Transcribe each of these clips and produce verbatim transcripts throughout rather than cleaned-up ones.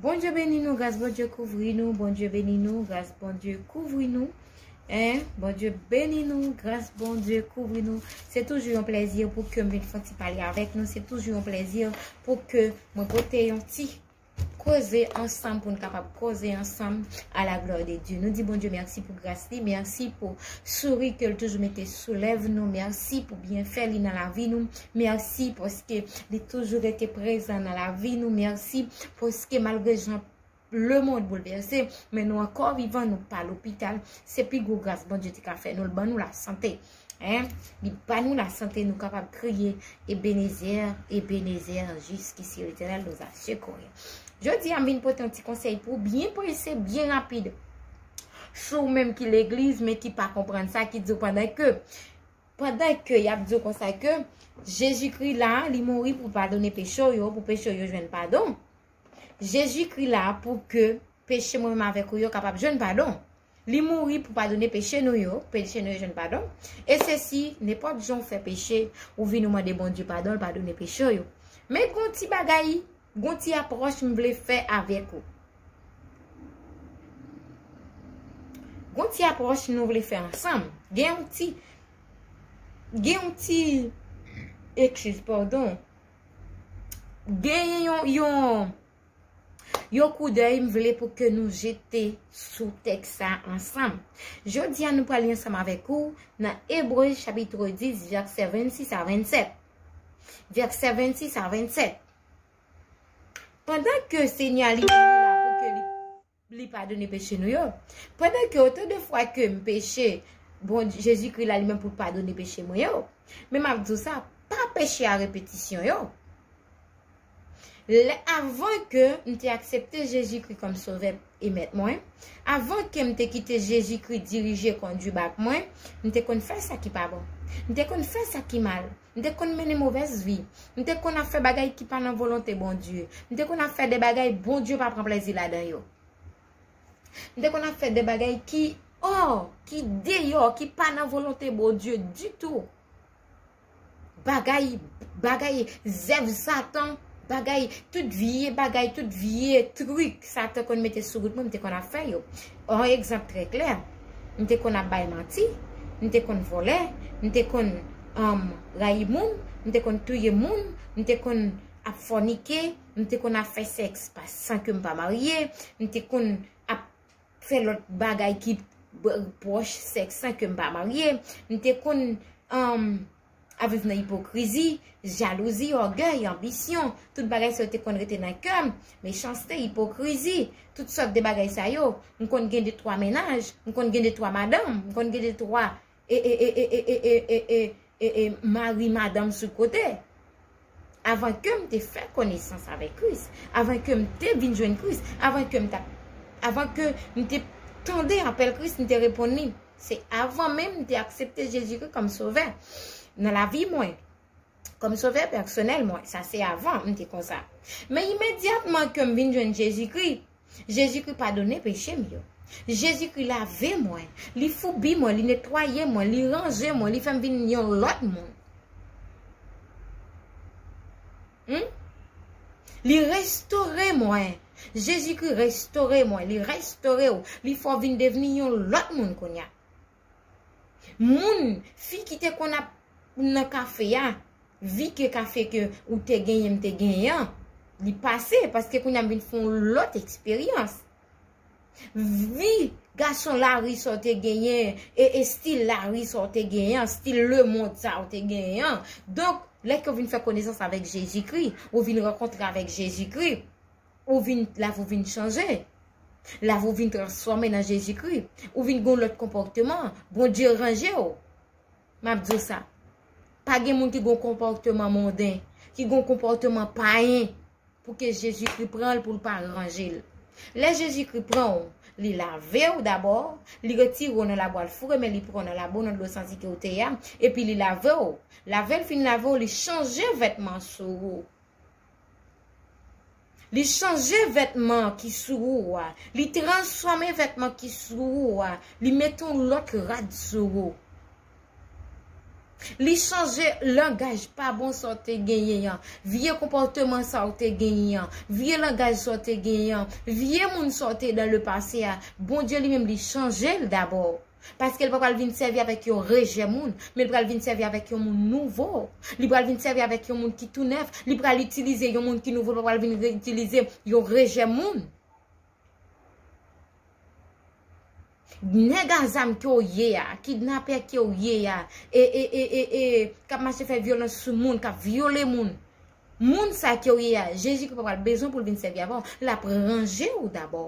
Bondye beni nou, gras Bondye kouvri nou, Bondye beni nou, gras Bondye kouvri nou. Hein? Bondye beni nou, gras Bondye kouvri nou. Se toujou yon plèzi pou ke m vin fè yon ti pale avèk nou. Se toujou yon plèzi pou ke mwen pote yon ti koze ansanm, pou n kapab koze ansanm à la gloire de Dieu. Nou di Bondye mèsi pou gras li, mèsi pou souri ke l toujou mete sou lèv nou, mèsi pou byenfè li nan lavi nou, mèsi paske li toujou rete prezan nan lavi nou, mèsi paske malgre jan lemonn boulvèse, men nou ankò vivan, nou pa lopital. Se pi gwo gras Bondye te ka fè nou, l ban nou lasante. Hein? Li ba nou lasante, nou kapab kriye, Ebenezè, Ebenezè, jusqu'ici l'Éternel nous a secourus. Jodi a, m vin pote yon ti konsèy pou w byen prese, byen rapid. Si w menm ki legliz, men ki pa konprann sa, ki di w pandan ke, pandan ke y ap di w konsa ke Jezikri la, li mouri pou padone peche w yo, pou peche w yo jwenn padon. Jezikri la pou ke peche mwen menm avèk ou yo kapab jwenn padon. Li mouri pou padone peche nou yo, peche nou yo jwenn padon. E se si, nenpòt jan w fè peche, ou vin ou mande Bondye padon, l padone peche w yo. Men gon ti bagay, gon ti apwòch m vle fè avèk ou. Gon ti apwòch nou vle fè ansanm. Gen yon ti, gen yon ti, eskiz, padon. Gen yon, yon, yon koudèy m vle pou ke nou jete sou tèks sa ansanm. Jodi a, nou pral li ansanm avèk ou nan Ebre chapit dis, vèsè vennsis a vennsèt. Vèsè vennsis a vennsèt. Pandan ke Senyè a li menm li la pou ke li, li padone peche nou yo. Pandan ke otan de fwa ke m peche, bon, Jezikri la li menm pou l padone peche mwen yo. Men m ap di w sa, pa peche a repetisyon yo. Lè, avan ke m te aksepte Jezikri kòm Sovè e Mèt mwen, avan ke m te kite Jezikri dirije, kondui bak mwen, m te konn fè sa ki pa bon. M te konn fè sa ki mal. M te konn mennen movèz vi. M te konn ap fè bagay ki pa nan volonte Bondye. M te konn ap fè de bagay Bondye pa pran plèzi ladan yo. M te konn ap fè de bagay ki, ò, ki deyò, ki pa nan volonte Bondye ditou. Bagay, bagay zèv Satan, bagay, tout vye bagay, tout vye trik Satan konn mete sou wout mwen, m te konn ap fè yo. Yon egzanp trè klè, m te konn ap bay manti, m te konn vòlè, m te konn, um, rayi moun, m te konn touye moun, m te konn ap fònike, m te konn ap fè sèks pa, san ke m pa marye, m te konn ap fè lòt bagay ki b-, pwòch sèks san ke m pa marye. M te konn, um, ap viv nan ipokrizi, jalouzi, ògèy, anbisyon. Tout bagay sa yo te konn rete nan kè m. Mechanste, ipokrizi, tout sòt de bagay sa yo. M konn gen de twa mennaj, m konn gen de twa madanm, m konn gen de twa e, e, e, e, e, e, e, e, e, e, e, mari, madanm sou kote. Avan ke m te fè konesans avèk Kris, avan ke m te vin jwenn Kris, avan ke m t ap, avan ke m te tande apèl Kris, m te reponn li. Se avan menm m te aksepte Jezikri kòm sovè nan lavi mwen, kòm sovè pèsonèl mwen. Sa se avan m te konsa. Men imedyatman ke m vin jwenn Jezikri, Jezikri padone peche m yo. Jezikri lave mwen, li foubi mwen, li netwaye mwen, li ranje mwen, li fè m vin yon lòt moun. Hmm? Li restore mwen. Jezikri restore mwen, li restore w, li fè w vin devni yon lòt moun kounye a. Moun, fi ki te konn ap nan kafe a, vi ke kafe ke ou te genyen, m te genyen an, li pase, paske kounye a m vin fè yon lòt eksperyans. Vi gason lari sa w te genyen, e, e stil lari sa w te genyen an, stil lemonn sa w te genyen an. Donk, lè ke w vin fè konesans avèk Jezikri, ou vin rankontre avèk Jezikri, ou vin, lavi w vin chanje. Lavi w vin transfòme nan Jezikri. Ou vin gen yon lòt konpòteman. Bondye ranje w. M ap di w sa. Pa gen moun ki gen yon konpòteman monden, ki gen yon konpòteman payen, pou ke Jezikri pran l, pou l pa ranje l. Lè Jezikri pran w, li lave w dabò, li retire w nan labou al foure, men li pran w nan labou, nan dlo santi ke w te ye a, epi li lave w. Lave l fin lave w, li chanje vètman sou ou. Li chanje vètman ki sou ou a. Li transfòme vètman ki sou ou a. Li mete yon lòt rad sou ou. Li chanje langaj pa bon sa w te genyen an, vye konpòteman sa w te genyen an, vye langaj sa w te genyen an, vye moun sa w te dans le passé a. Bondye li menm li chanje l dabò. Paske l pa pral vin sèvi avèk yon rejè moun, men l pral vin sèvi avèk yon moun nouvo. Li pral vin sèvi avèk yon moun ki tou nèf. Li pral itilize yon moun ki nouvo, l pa pral vin reitilize yon rejè moun. Nèg a zam ke w ye a, kidnapè ke w ye a, e, e, e, e, e, k ap mache fè vyolans sou moun, k ap vyole moun. Moun sa ke w ye a, Jezikri pa pral bezwen pou l vin sèvi avè w. L ap ranje w dabò.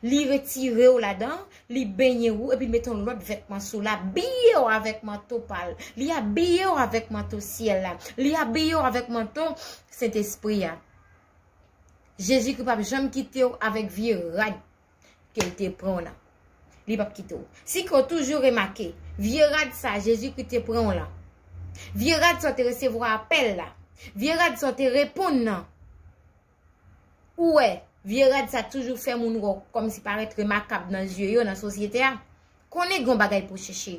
Li retire w ladan, li benyen w, epi l mete yon lòt vètman sou w. L abiye w avèk manto pa l. Li abiye w avèk manto syèl la. Li abiye w avèk manto Sentespri a. Jezikri p ap janm kite w avèk vye rad ke l te pran w lan. Li p ap kite w. Si ke w toujou remake, vye rad sa Jezikri te pran w lan. Vye rad sa w te resevwa apèl la. Vye rad sa w te reponn nan. Ou wè, vye rad sa toujou fè moun wè w kòmsi parèt remakab nan zye yo, nan sosyete a. Konnen gen yon bagay pou w chèche.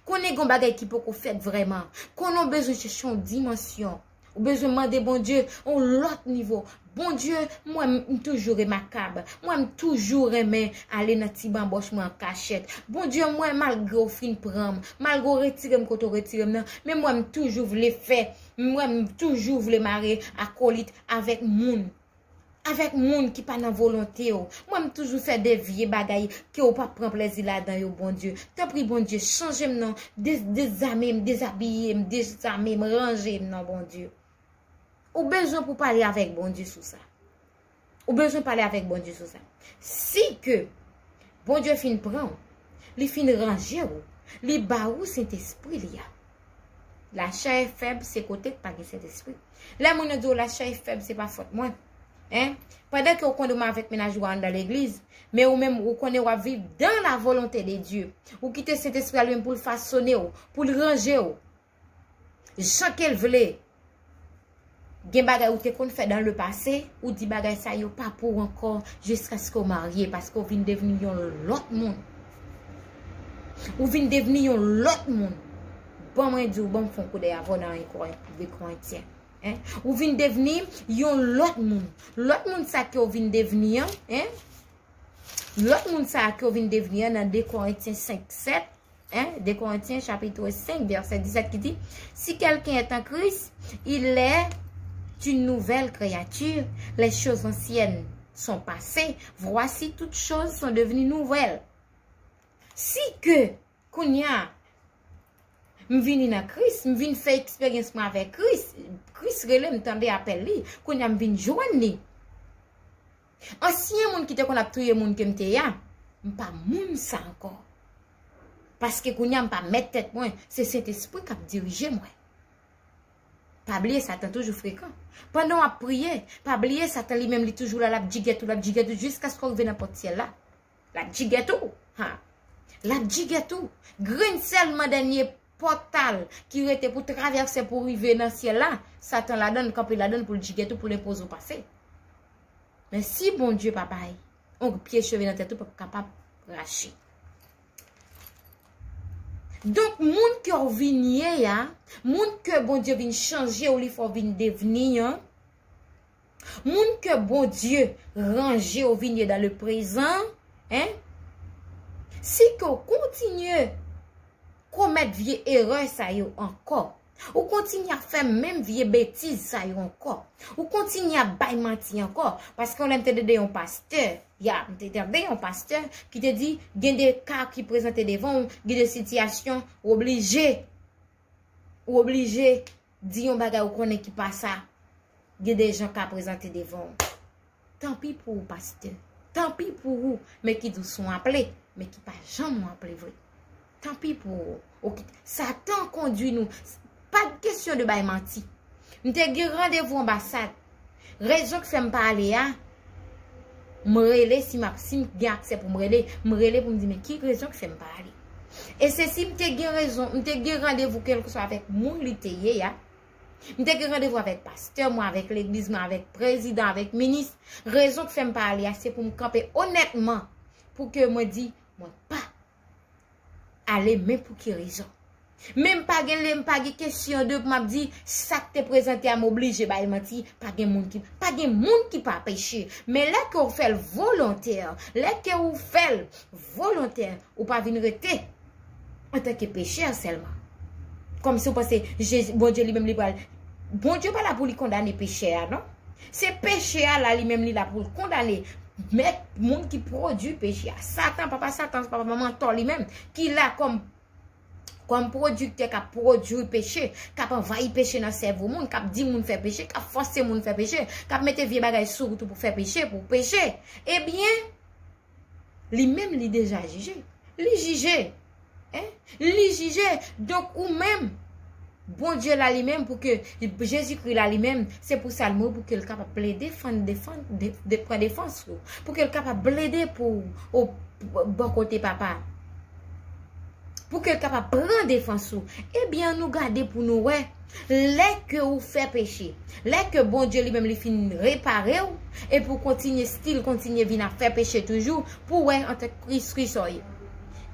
Konnen gen yon bagay ki poko fèt vrèman. Konnen w bezwen chèche yon dimansyon. Ou bezwen mande Bondye yon lòt nivo. Bondye, m wè m, m toujou remakab. M wè m toujou renmen ale nan ti banbòch mwen an kachèt. Bondye, m wè malgre w fin pran m, malgre w retire m kote w retire m nan, men m wè m toujou vle fè, m wè m toujou vle mare akolit avèk moun. Avèk moun ki pa nan volonte w. Mwen, m toujou fè de vye bagay ke w pa pran plèzi ladan yo, Bondye. Tanpri, Bondye, chanje m non. De-, dezame m, dezabiye m, dezame m, ranje m non, Bondye. Ou bezwen pou pale avèk Bondye sou sa. Ou bezwen pale avèk Bondye sou sa. Si ke Bondye fin pran w, li fin ranje w, li ba ou Sentespri li a. Lachè e fèb, se kote k pa gen Sentespri. Lè moun yo di w lachè e fèb, se pa fòt mwen. Hein? Pandan ke w konnen w avèk mennaj ou a anndan legliz, men ou menm, ou konnen w ap viv dans la volonté de Dieu. Ou kite Sentespri a li menm pou l fasone w, pou l ranje w. Jan ke l vle. Gen bagay ou te konn fè dans le passé, ou di bagay sa yo pa pou w ankò jiskaske w marye, paske w vin devni yon lòt moun. Ou vin devni yon lòt moun. Ban mwen di w, ban m fè yon koudèy avè w nan de Korentyen. Hein? Ou vin devni yon lòt moun. Lòt moun sa ke w vin devni an, hein? Lòt moun sa a ke w vin devni an nan de Korentyen senk sèt, hein, de Korentyen chapit senk vèsè disèt ki di, si quelqu'un est en Christ, il est une nouvelle créature. Les choses anciennes sont passées, voici toutes choses sont devenues nouvelles. Si ke Kounye a, m vini nan Kris, m vin fè eksperyans mwen avèk Kris. Kris rele m, tande apèl li. Kounye a, m vin jwenn li. Ansyen moun ki te konn ap touye moun ke m te ye a, m pa moun sa ankò. Paske kounye a, m pa mèt tèt mwen, se Sentespri k ap dirije mwen. Pa bliye, Satan toujou frekan. Pandan w ap priye, pa bliye, Satan li menm, li toujou la, l ap djigèt ou, l ap djigèt ou, jiskaske w rive nan pòt syèl la. L ap djigèt ou. Ha. L ap djigèt ou. Grenn sèlman dènye pòtal ki rete pou travèse pou rive nan syèl la, Satan ladan l, kanpe ladan l pou l djigèt ou, pou l enpoze w pase. Men si Bondye pa bay, yon pye cheve nan tèt ou p ap kapab rache. Donk, moun ke w vin ye a, moun ke Bondye vin chanje w, li fè w vin devni an, moun ke Bondye ranje w vin ye dans le présent, hein? Si ke w kontinye komèt vye erè sa yo ankò, ou kontinye ap fè menm vye betiz sa yo ankò, ou kontinye ap bay manti ankò, paske yon lè m te tande yon pastè, ya, m te tande yon pastè ki te di, gen de ka ki prezante devan w, gen de sitiyasyon, ou oblije, ou oblije di yon bagay ou konnen ki pa sa. Gen de jan ka prezante devan w. Tanpi pou ou, pastè. Tanpi pou ou, men ki di w se yon aple, men ki pa janm yon aple vre. Tanpi pou ou. Ou kit-, Satan kondwi nou. Pa t kesyon de bay manti. M te gen randevou anbasad. Rezon k fè m pa ale a, m rele, si m ap, si m gen aksè pou m rele, m rele pou m di, men ki rezon k fè m pa ale? E se si m te gen rezon, m te gen randevou kèlkeswa avèk moun li te ye a, m te gen randevou avèk pastè mwen, avèk legliz mwen, avèk prezidan, avèk minis. Rezon k fè m pa ale a, se pou m kanpe onètman, pou ke mwen di, mwen pa ale, men pou ki rezon? Men m pa gen lè, m pa gen kesyon de pou m ap di sa k te prezante a m oblije bay manti. Pa gen moun ki, pa gen moun ki pa peche. Men lè ke w fè l volontè, lè ke w fè l volontè, ou pa vin rete antanke pechè sèlman. Kòmsi w panse Jezi, Bondye li menm li pral. Bondye pa la pou li kondane peche a, non. Se peche a la li menm li la pou l kondane. Mèt moun ki pwodui peche a. Satan, papa Satan, papa manman tò li menm, ki la kòm kòm pwodiktè k ap pwodui peche, k ap anvayi peche nan sèvo moun, k ap di moun fè peche, k ap fòse moun fè peche, k ap mete vye bagay sou wout ou pou fè peche, pou peche. Ebyen, li menm li deja jije. Li jije. Hein? Li jije. Donk ou menm, Bondye la li menm pou ke, Jezikri la li menm, se pou sa l mouri, pou ke l kapab plede fann, defann, de, de, pran defans ou. Pou ke l kapab plede pou ou, ou, bò kote papa. Pou ke l kapab pran defans ou. Ebyen, nou gade pou nou wè. Lè ke ou fè peche, lè ke Bondye li menm li fin repare w, epi w kontinye, still kontinye vin ap fè peche toujou, pou w wè antanke Kris, Kris ou ye.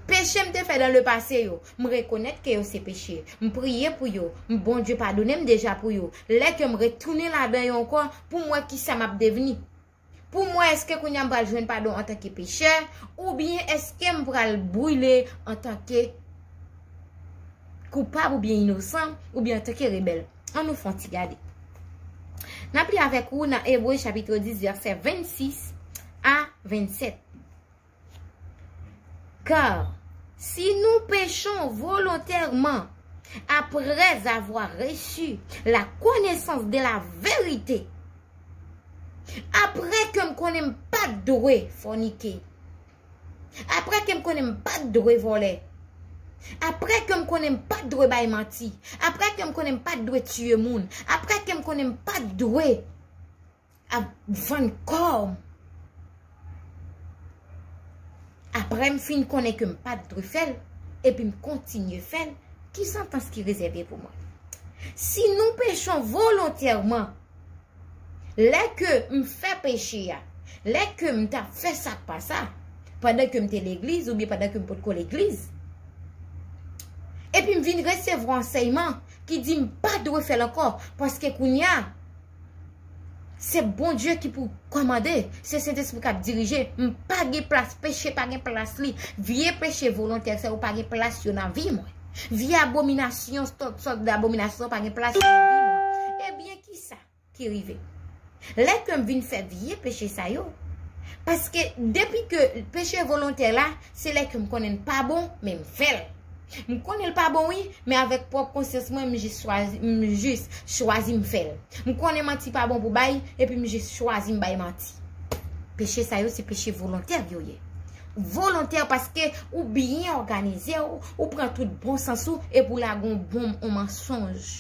Peche m te fè dans le passé yo, m rekonèt ke yo se peche. M priye pou yo, m, Bondye padone m deja pou yo. Lè ke m retounen ladan yo ankò, pou m wè kisa m ap devni. Pou m wè èske kounye a m pral jwenn padon antanke pechè, oubyen èske m pral brile antanke koupab oubyen inosan, oubyen antanke rebèl. Ann nou fè yon ti gade. N ap li avèk ou nan Ebre chapit dis, vèsè vennsis a vennsèt. Car si nous péchons volontairement, après avoir reçu la connaissance de la vérité, apre ke m konnen m pa t dwe fònike, apre ke m konnen m pa t dwe vòlè, apre ke m konnen m pa t dwe bay manti, apre ke m konnen m pa t dwe tiye moun, apre ke m konnen m pa t dwe ap vann kò m. Apre m fin konnen ke m pa t dwe fè l, epi m kontinye fè l, ki santans ki rezève pou mwen? Si nous péchons volontairement, lè ke m fè peche a, lè ke m t ap fè sa k pa sa, pandan ke m te legliz oubyen pandan ke m potko legliz, epi m vin resevwa ansèyman ki di m pa dwe fè l ankò, paske kounye a, se Bondye ki pou kòmande, se Sentespri k ap dirije. M pa gen plas, peche pa gen plas li. Vye peche volontè sa yo pa gen plas yo nan vi mwen. Vye abominasyon, sòt, sòt de abominasyon pa gen plas yo nan vi mwen. Ebyen, kisa ki rive? Lè ke m vin fè vye peche sa yo, paske depi ke peche volontè la, se lè ke m konnen l pa bon, men m fè l. M konnen l pa bon, wi, men avèk pwòp konsyans mwen, m jis chwazi, m jis chwazi m fè l. M konnen manti pa bon pou bay, epi m jis chwazi m bay manti. Peche sa yo, se peche volontè yo ye. Volontè paske ou byen òganize w, ou pran tout bon sans ou, epi ou lage yon bonm, yon mansonj.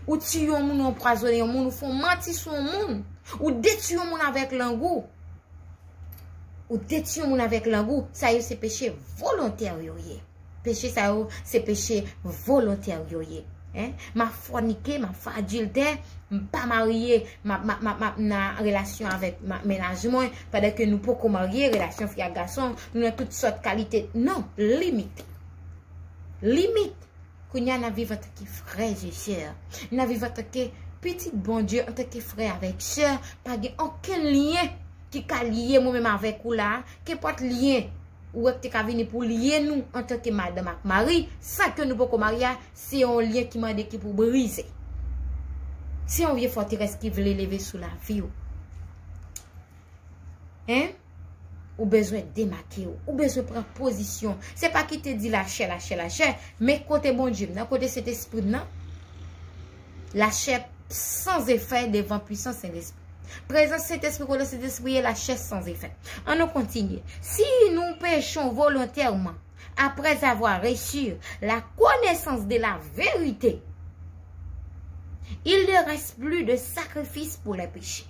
Ou tiye yon moun, ou anpwazonnen yon moun, ou fè yon manti sou yon moun, ou detwi yon moun avèk lang ou. Ou detwi yon moun avèk lang ou, sa yo se peche volontè yo ye. Peche sa yo se peche volontè yo ye. Hein? M ap fònike, m ap fè adiltè, m pa marye, m ap, m ap, m ap, m ap nan relasyon avèk ma-, mennaj mwen, pandan ke nou poko marye, relasyon fi ak gason, nou nan tout sòt kalite. Non, limit. Limit. Kounye a, n ap viv antanke frè e sè. N ap viv antanke pitit Bondye, antanke frè avèk sè. Pa gen okenn lyen ki ka lye mwen menm avèk ou la. Kenpòt lyen ou wè ki te ka vini pou lye nou antanke madanm ak mari, san ke nou poko marye a, se yon lyen ki mande ki pou brize. Se yon vye fòterès ki vle leve sou lavi w. Hein? Ou bezwen demake w. Ou bezwen pran pozisyon. Se pa kite di lachè, lachè, lachè. Men kote Bondye m nan, kote Sentespri m nan, lachè san efè devan pwisans Sentespri. Prezans Sentespri, kote Sentespri ye, lachè san efè. Ann nou kontinye. Si nous péchons volontairement, après avoir reçu la connaissance de la vérité, il ne reste plus de sacrifice pour les péchés.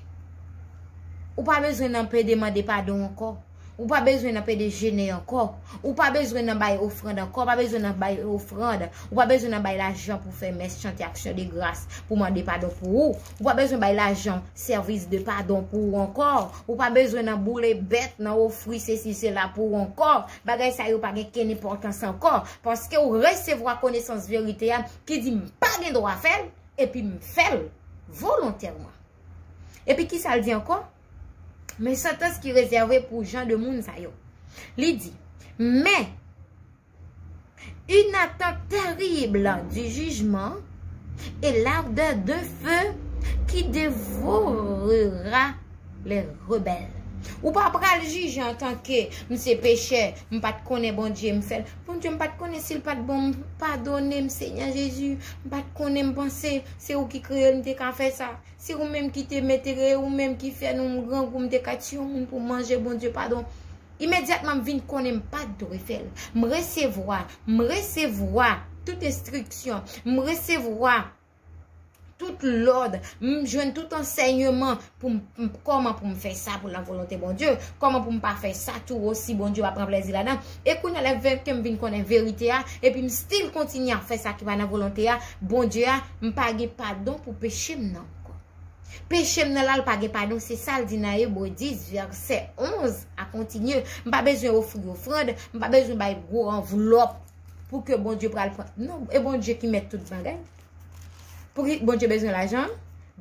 Ou pa bezwen nan pede mande padon ankò. Ou pa bezwen nan pede jene ankò. Ou pa bezwen nan bay ofrann ankò. Ou pa bezwen nan bay ofrann. Ou pa bezwen nan bay lajan pou fè mès, chante aksyon de gras, pou mande padon pou ou. Ou pa bezwen bay lajan sèvis de padon pou ou ankò. Ou pa bezwen nan boule bèt, nan ofri sesi, sela pou ou ankò. Bagay sa yo pa gen kenn enpòtans ankò. Paske ou resevwa konesans verite a ki di m pa gen dwa fè l, epi m fè l volontèman. Epi ki sa l di ankò? Men santans ki rezève pou jan de moun sa yo. Li di, mais une attente terrible du jugement et l'ardeur d'un feu qui dévorera les rebelles. Ou pa pral jije antanke m se pechè, m pa t konnen Bondye, m fè l. Bondye, m pa t konnen si l pa t ban m, padone m, Senyè Jezi. M pa t konnen, m panse se ou ki kreye l, m te ka fè sa. Se ou menm ki te mete, ou menm ki fè nou m grangou, m te ka tiye yon moun pou manje, Bondye, padon. Imedyatman, m vin konnen m pa t dwe fè l. M resevwa, m resevwa tout enstriksyon, m resevwa tout lòd, m jwenn tout ansèyman pou m, m- kòman pou m fè sa pou nan volonte Bondye, kòman pou m pa fè sa tou osi, Bondye pa pran plezi ladan. E kounye a, lè ke m vin konnen verite a, epi m still kontinye ap fè sa ki pa nan volonte a, Bondye a, m pa gen padon pou peche m nan ankò. Peche m nan la, l pa gen padon, se sa l di nan Ebre dis, vèsè onz a kontinye. M pa bezwen ofri ofrann, m pa bezwen bay gwo anvlòp pou ke Bondye pral pran. Non, e Bondye ki mèt tout bagay. Pou ki Bondye bezwen lajan?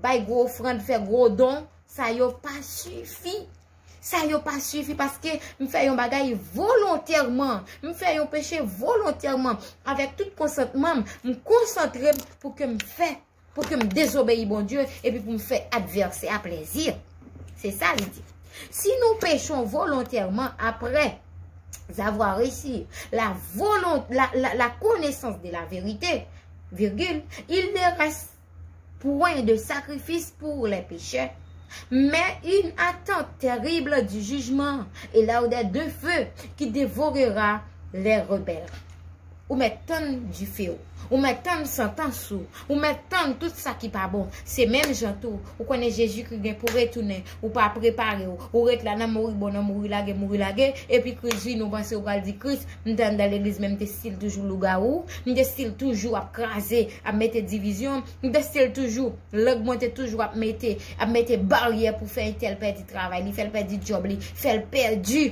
Bay gwo ofrann, fè gwo don, sa yo pa sifi. Sa yo pa sifi paske m fè yon bagay volontèman. M fè yon peche volontèman, avèk tout konsantman m. M konsantre m pou ke m fè, pou ke m dezobeyi Bondye, epi pou m fè advèsè a plezi. Se sa li di. Si nous péchons volontairement après avoir reçu la, volon- la, la, la connaissance de la vérité, virgule, il ne reste point de sacrifice pour les pécheurs, mais une attente terrible du jugement et l'ardeur d'un feu qui dévorera les rebelles. Ou mèt tann dife w. Ou mèt tann santans ou. Ou mèt tann tout sa ki pa bon. Se menm jan tou, ou konnen Jezikri gen pou retounen. Ou pa prepare w. Ou ret la nan mouri bon, nan mouri lage, mouri lage. Epi Kris vini, ou panse ou pral di, Kris, m te anndan legliz, men m te still toujou lougawou. M te still toujou ap kraze, ap mete divizyon. M te still toujou, lang mwen te toujou ap mete, ap mete baryè pou fè entèl pèdi travay li, fè l pèdi djòb li, fè l pèdi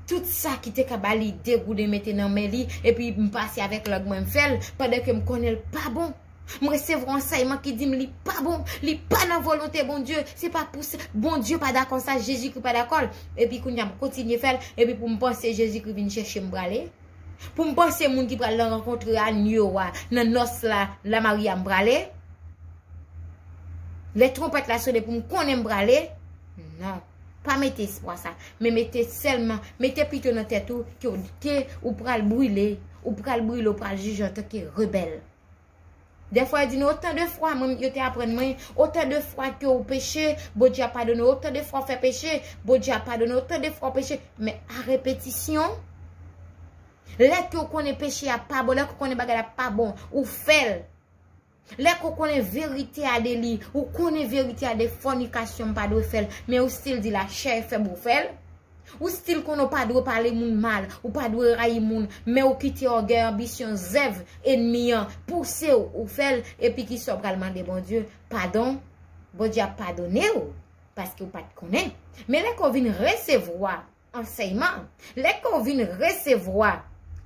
tout sa ki te ka ba li degouden mete nan men li, epi m pase avèk lang mwen, m fè l, pandan ke m konnen l pa bon. M resevwa ansèyman ki di m li pa bon, li pa nan volonte Bondye, se pa pou sa, Bondye pa dakò sa, Jezikri pa dakò l. Epi kounye a m kontinye fè l, epi pou m panse Jezikri vin chèche m prale. Pou m panse moun ki pral nan rankontre anyo a, nan nòs la, Lamari a m prale. Lè twonpèt la sone pou m konnen m prale. Non. Pa mete espwa sa. Men mete sèlman, mete pito nan tèt ou ke, ke ou pral brile, ou pral brile, ou pral jije antanke rebèl. Dèfwa yo di nou, otan de fwa mwen, yo te aprann mwen, otan de fwa ke ou peche, Bondye ap padone w. Otan de fwa w fè peche, Bondye ap padone w. Otan de fwa w peche, men a repetisyon, lè ke w konnen peche a pa bon, lè ke w konnen bagay la pa bon, ou fè l. Lè ke w konnen verite a de li, ou konnen verite a de fònikasyon, m pa dwe fè l, men ou still di lachè fè m ou fè l. Ou still konnen w pa dwe pale moun mal, ou pa dwe rayi moun, men ou kite ògèy, anbisyon, zèv enmi an pouse w, ou fè l, epi ki sa w pral mande Bondye? Padon. Bondye ap padone w, paske w pa t konnen. Men lè ke w vin resevwa ansèyman, lè ke w vin resevwa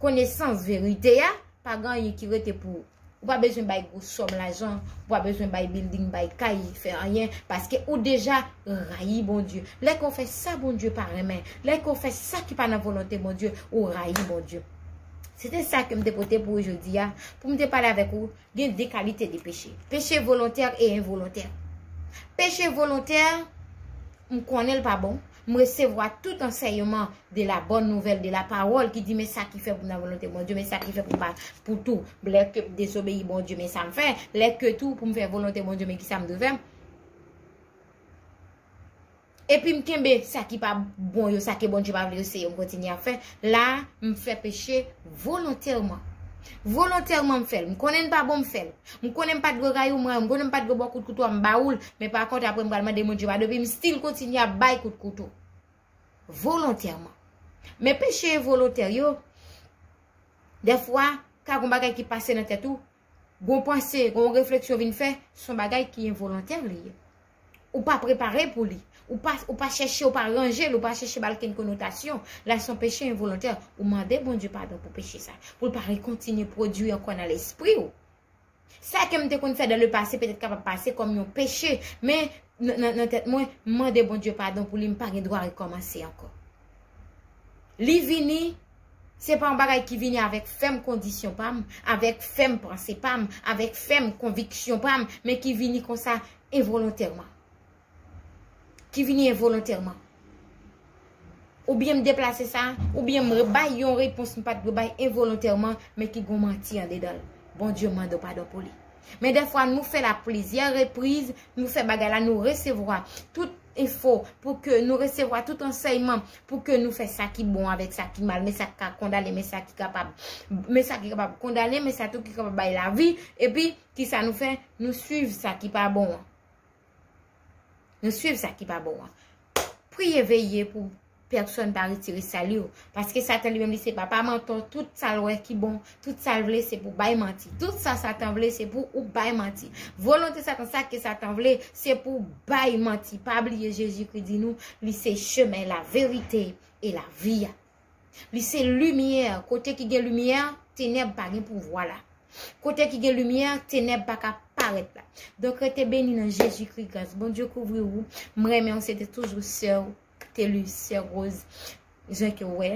konesans verite a, pa gen anyen ki rete pou ou. Ou pa bezwen bay gwo sòm lajan, ou pa bezwen bay building, bay kay, fè anyen, paske ou deja rayi Bondye. Lè ke w fè sa Bondye pa renmen, lè ke w fè sa ki pa nan volonte Bondye, ou rayi Bondye. Se te sa ke m te pote pou ou jodi a, pou m te pale avèk ou. Gen de kalite de peche. Peche volontè e envolontè. Peche volontè, m konnen l pa bon. M resevwa tout ansèyman de la bòn nouvèl, de la pawòl ki di, men sa ki fè pou m nan volonte Bondye, men sa ki fè pou m pa, pou tou. Lè ke m dezobeyi Bondye, men sa m fè. Lè ke tou pou m fè volonte Bondye, men ki sa m dwe fè. Epi m kenbe sa ki pa bon yo, sa ke Bondye pa vle yo, se yo m kontinye ap fè. La, m fè peche volontèman. Volontèman m fè l. M konnen l pa bon, m fè l. M konnen m pa t dwe rayi w, m rayi w. M konnen m pa t dwe ba w kout kouto a, m ba ou l. Men pa kont, apre m pral mande Bondye padon, epi m still kontinye ap bay kout kouto. volontèman. Men peche envolontè yo, dèfwa, ka gon bagay ki pase nan tèt ou, gon panse, gon refleksyon vin fè, se yon bagay ki envolontè li ye. Ou pa prepare pou li. Ou pa, ou pa chèche, ou pa ranje l, ou pa chèche ba l kenn konotasyon. La se yon peche envolontè. Ou mande Bondye padon pou peche sa. Pou l pa rekontinye pwodui ankò nan lespri w. Sa ke m te konn fè dans le passé petèt kapab pase kòm yon peche, men nan, nan, nan tèt mwen, m mande Bondye padon pou li, m pa gen dwa rekòmanse ankò. Li vini, se pa yon bagay ki vini avèk fèm kondisyon pa m, avèk fèm panse pa m, avèk fèm konviksyon pa m, men ki vini konsa envolontèman. Ki vini envolontèman. Oubyen m deplase sa, oubyen m bay yon repons m pa t dwe bay envolontèman, men ki gon manti andedan l. Bondye mande w padon pou li. Men dèfwa nou fè l a plizyè repriz, nou fè bagay la, nou resevwa tout enfo, pou ke nou resevwa tout ansèyman, pou ke nou fè sa ki bon avèk sa ki mal, men sa ki ka kondane, men sa ki kapab, men sa ki kapab kondane, men sa tou ki kapab bay lavi, epi kisa nou fè? Nou swiv sa ki pa bon an. Nou swiv sa ki pa bon an. Priye, veye pou pèsonn pa retire sali w. Paske Satan li menm li se papa mantò, tout sa l wè ki bon, tout sa l vle se pou bay manti. Tout sa Satan vle se pou ou bay manti. Volonte Satan, sa ke Satan vle, se pou bay manti. Pa bliye Jezikri di nou, li se chemen, laverite e lavi a. Li se limyè. Kote ki gen limyè, tenèb pa gen pouvwa la. Kote ki gen limyè, tenèb pa ka parèt la. Donk, rete beni nan Jezikri, gras Bondye kouvri w. M renmen w, se te toujou sè w, te li, sè Rose. Jan ke w wè,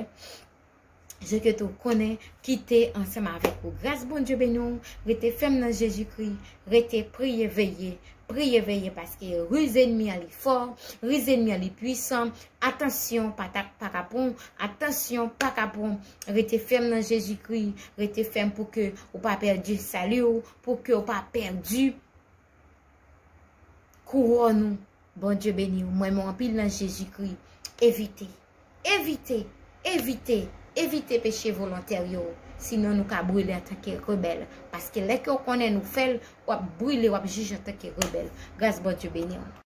jan ke tou konnen, ki te ansanm avèk ou. Gras Bondye beni w, rete fèm nan Jezikri, rete priye, veye, priye, veye, paske riz ènmi an li fò, riz ènmi an li pwisan, atansyon, pa ta, pa ka pran, atansyon, pa ka pran, rete fèm nan Jezikri, rete fèm pou ke ou pa pèdi sali w, pou ke ou pa pèdi kouwòn ou. Bondye beni w. M renmen w anpil nan Jezikri. Evite. Evite. Evite. Evite peche volontè yo. Sinon nou ka brile antanke rebèl. Paske lè ke w konnen nou fè l, w ap brile, w ap jije antanke rebèl. Gras Bondye beni w.